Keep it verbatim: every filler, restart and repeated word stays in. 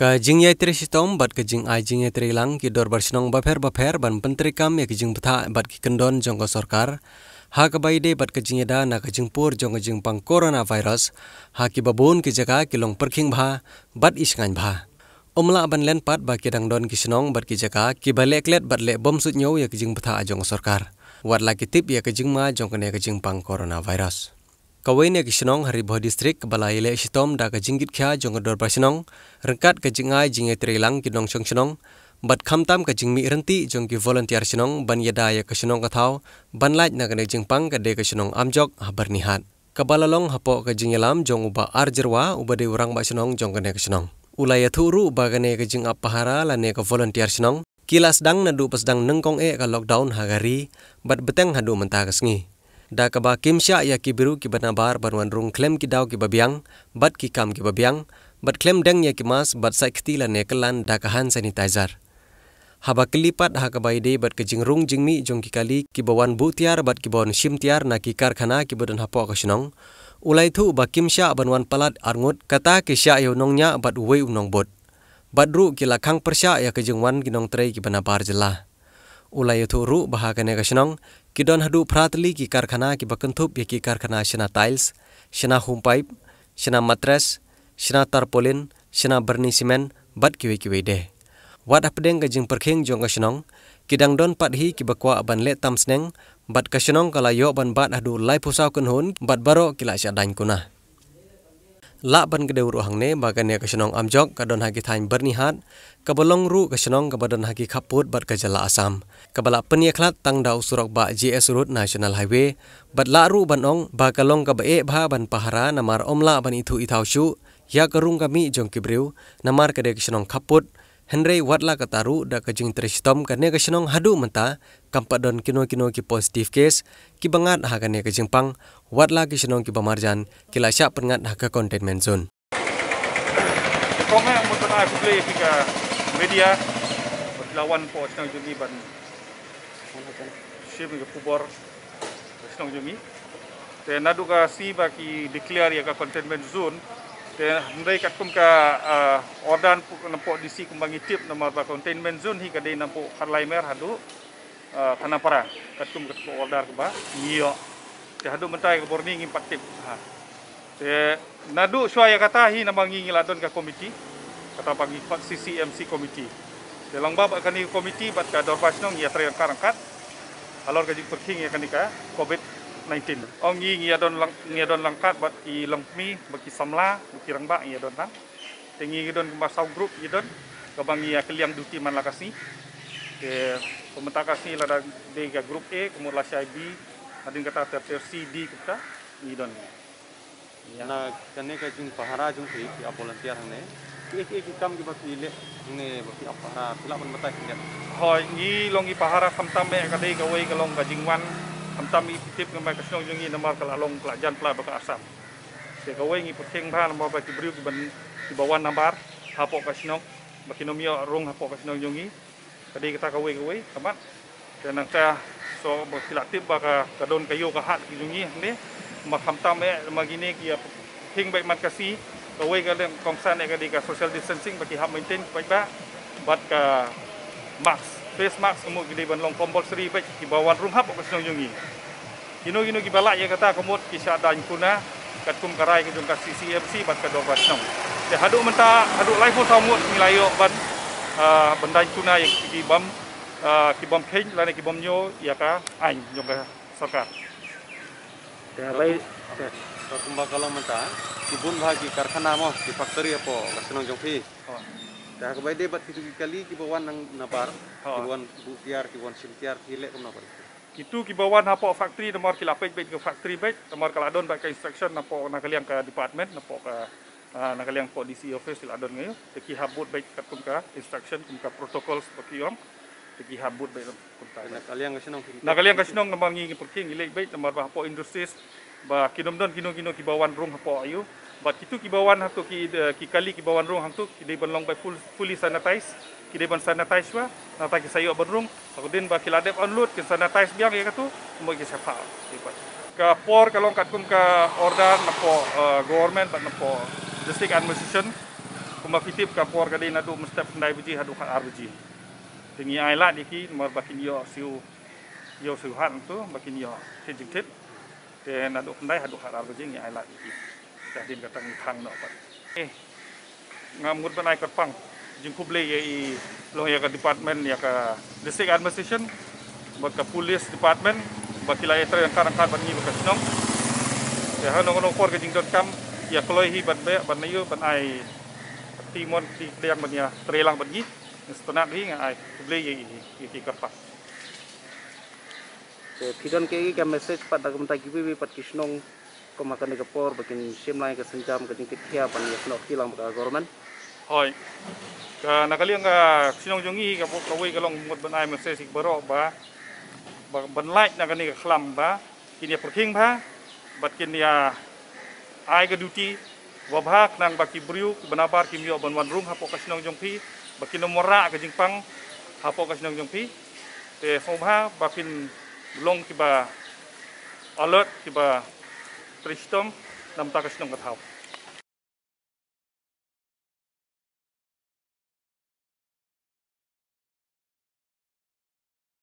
Ka jingïatrei shitom bad ka jingai jingïatrei lang ki dorbar shnong bapher bapher ban pyntreikam ïa ki jingbthah bad ki kyndon jong ka sorkar ha kaba ïadei bad ka jingïada na ka jingpur jong ka jingpang coronavirus ha kiba bun ki jaka ki long pyrkhing bha bad i shngaiñ bha. Ym lah ban len pat ba ki dang don ki shnong bad ki jaka kiba leh klet bad leh bym suidñiew ïa ka jingbthah jong ka sorkar, wat la ki tip ïa ka jingma jong kane ka jingpang coronavirus. Kawei na ki shnong ha Ri Bhoi District kaba la ïaleh shitom da ka jingkitkhia jong ka dorbar shnong ryngkat ka jingai jingïatrei lang ki nongshong shnong bad khamtam ka jingmih ryntih jong ki volunteer shnong ban ïada ïa ka shnong ka thaw ban lait na kane ka jingpang ka dei ka shnong Amjok ha Byrnihat. Kaba la long hapoh ka jingïalam jong u Bah R Jyrwa uba dei u rangbah shnong jong kane ka shnong. U la ïathuh ruh ba kane ka jingap pahara lane ka volunteer shnong ki la sdang naduh ba sdang nyngkong eh ka lockdown ha ka ri bad bteng haduh mynta ka sngi. Da kaba kim shah ïa ki briew kiba nabar ban wan rung khlem ki daw kiba biang bad ki kam kiba biang bad khlem deng ïa ki mask bad sait kti lane kyllon da ka hand sanitizer. Haba kylli pat ha kaba ïadei bad ka jingrung jingmih jong ki kali kiba wan buh tiar bad kiba wan shim tiar na ki karkhana kiba don hapoh ka shnong, u la ïathuh ba kim shah ban wan palat arngut, kata ki shah ïa u nongñiah bad uwei u nongbud. Bad ruh ki la khang pyrshah ïa ka jingwan ki nongtrei kiba nabar jylla. U la ïathuh ruh ba ha kane ka shnong ki don haduh phra tylli ki karkhana kiba kynthup ïa ki karkhana shna tiles, shna hum pipe, shna mattress, shna tarpaulin, shna byrni cement bad kiwei kiwei de. Wat hapdeng ka jingpyrkhing jong ka shnong, ki dang don pat hi kiba kwah ban leh tam sneng bad ka shnong ka la ïoh ban bat haduh laiphew saw kynhun bad baroh ki la shah daiñ kuna. Lah ban kdew ruh hangne ba kane ka shnong Amjok ka don ha ki thaiñ Byrnihat, kaba long ruh ka shnong kaba don ha ki khappud bad ka jylla Assam, kaba la pynïakhlad tang da u surok bah J S Road National Highway, bad lah ruh ban ong ba ka long kaba eh bha ban pahara namar ym lah ban ithuh ithaw shuh ïa ka rung ka mih jong ki briew namar ka dei ka shnong khappud. Hynrei wat la katta ruh da ka jingtrei shitom kane ka shnong haduh mynta kam pat don kino kino ki positive case kiba ngat ha kane ka jingpang, wat la ki shnong kiba marjan ki la shah pynngat ha ka containment zone. Kong eh mut ban ai khublei ïa phi ka media ba phi la wan hapoh shnong jong ngi ban shim ïa ka khubor ka shnong jong ngi. Te naduh ka sngi ba ki declare ïa ka containment zone, te hynrei katkum ka, ah, order napoh D C kumba ngi tip namar ba containment zone hi ka dei napoh Khatlai Mer haduh, ah, Khanapara, katkum ka order kaba ngi ïoh. Te haduh mynta ka bor ngi ngim pat tip. Ha. Te naduh shuwa ïa kata hi namar ngi ngi la don ka komiti, kata ba ngi khot C C M C committee. Te lyngba bad kane ka komiti bad ka dorbar shnong ngi ïatrei ryngkat ryngkat halor ka jingpyrkhing ïa kane ka covid nineteen. Ong ngi ngi ïa don lang, ngi ïa don ryngkat bad ki longkmie bad ki samla bad ki rangbah ngi ïa don tang. Te ngi ngi don kumba saw group ngi don, kaba ngi ïa kylliang duty man la ka sngi. Te kumta ka sngi lada dei ka group A, kumta la shai B, hadien kata ter ter C, D kumta ngi don. Ïa. Na kane ka jingpahara jong phi, phi ap volunteer hangne, ki, ki, ki kam kiba phi leh hangne ba phi ap pahara, phi lah ban batai khyndiat? Hooid, ngi long ngi pahara khamtam eh ka dei kawei ka long ka jingwan, khamtam i tip ngi ba ka shnong jong ngi namar ka la long ka la jan palat bad ka Assam. Te kawei ngi pyrkhing bha namar ba ki briew kiban, kiba wan nabar hapoh ka shnong, ba kin ym ïoh rung hapoh ka shnong jong ngi. Ka dei kata kawei kawei ka mat. Te nangta, so ba ki la tip ba ka, ka don ka ïew ka hat ki jong ngi hangne. Ma khamtam eh ma kine ki ïa pyrkhing beit man ka sngi. Kawei ka dei kongsan eh ka dei ka social distancing ba ki hap maintain beit ba. Bad ka mask, face mask ka mut ki dei ban long compulsory beit kiba wan rung hapoh ka shnong jong ngi. Kino kino kiba lah ïa kata ka mut ki shah daiñ kuna katkum ka rai ka jong ka C C M C bad ka dorbar shnong. Te haduh mynta, haduh laiphew saw ngut ngi la ïoh ban, ah, ban daiñ kuna ïa ki bym, ah, ki bym kheiñ lane ki bym ñiew ïa ka aiñ jong ka sorkar. Te haba i, te. Kumba ka long mynta, ki bun bha ki karkhana mo, ki factory hapoh ka shnong jong phi. Oh. Te haba i dei bad kitu ki kali kiba wan nang nabar, oh, kiba wan buh tiar, kiba wan shim tiar, ki leh kumno bad kitu? Kitu kiba wan hapoh factory namar ki la peit beit ka factory beit, namar ka la don beit ka instruction napoh na ka liang ka department, napoh ka, ah, na ka liang hapoh D C office ki la don nga ïoh. Te ki hap bud beit katkum ka instruction, kum ka protocols ba ki ong. Te ki hap bud beit kumta. Na ka liang ka shnong ki, na ka liang ka shnong namar ngi ngi pyrkhing ngi leit beit namar ba hapoh industries ba kin ym don kino kino kiba wan rung hapoh ïoh. Bad kitu kiba wan hangtu ki, eh, ki kali kiba wan rung hangtu ki dei ban long beit full, fully sanitize. Ki dei ban sanitize shuwa, nangta ki sa ïoh ban rung. Hadien ba ki la dep unload kin sanitize biang ïa katu, kumba ki sa phah. Ka por ka long katkum ka order napoh, eh, government bad napoh district administration. Ma phi tip ka por ka dei naduh mynstep khyndai baje haduh khatar baje. Te ngi ai lad ïa ki namar ba kin ïoh siew, ïoh siew hat tu ba kin ïoh thied jingthied. Te naduh khyndai haduh khatar baje ngi ai lad ïa ki. Te hadien kata ngi khang noh pat. Eh, nga mut ban ai kyrpang jingkhublei ïa i, long ïa ka department, ïa ka district administration bad ka police department ba ki la ïatrei ryngkat ryngkat bad ngi bad ka shnong. Te ha kano kano por ka jingdonkam ïa kloi hi ban beh ban ïoh ban ai ti mon ti pdiang ban ïatrei lang bad ngi. Ngi sngewtynnat hi, nga ai khublei ïa i, ïa ki kyrpang. Te phi don kaei ka message pat na ka bynta kiwei wei pat ki shnong kum ha kane ka por ba kin shim lang ïa ka sienjam ka jingkit khia ban ïa snoh khia lang bad ka government? Hoi. Ka na ka liang ka shnong jong ngi ka bok kawei ka long mut ban ai message ïa ki baroh ba, ba ban lait na kane ka khlam ba kin ïa pyrkhing bha bad kin ïa ai ka duty ba bha khnang ba ki briew ki ba nabar kim ïoh ban wan rung hapoh ka shnong jong phi, ba kin ym wanrah ka jingpang hapoh ka shnong jong phi. Te sngewbha ba phin long kiba alert, kiba trei shitom na bynta ka shnong ka thaw.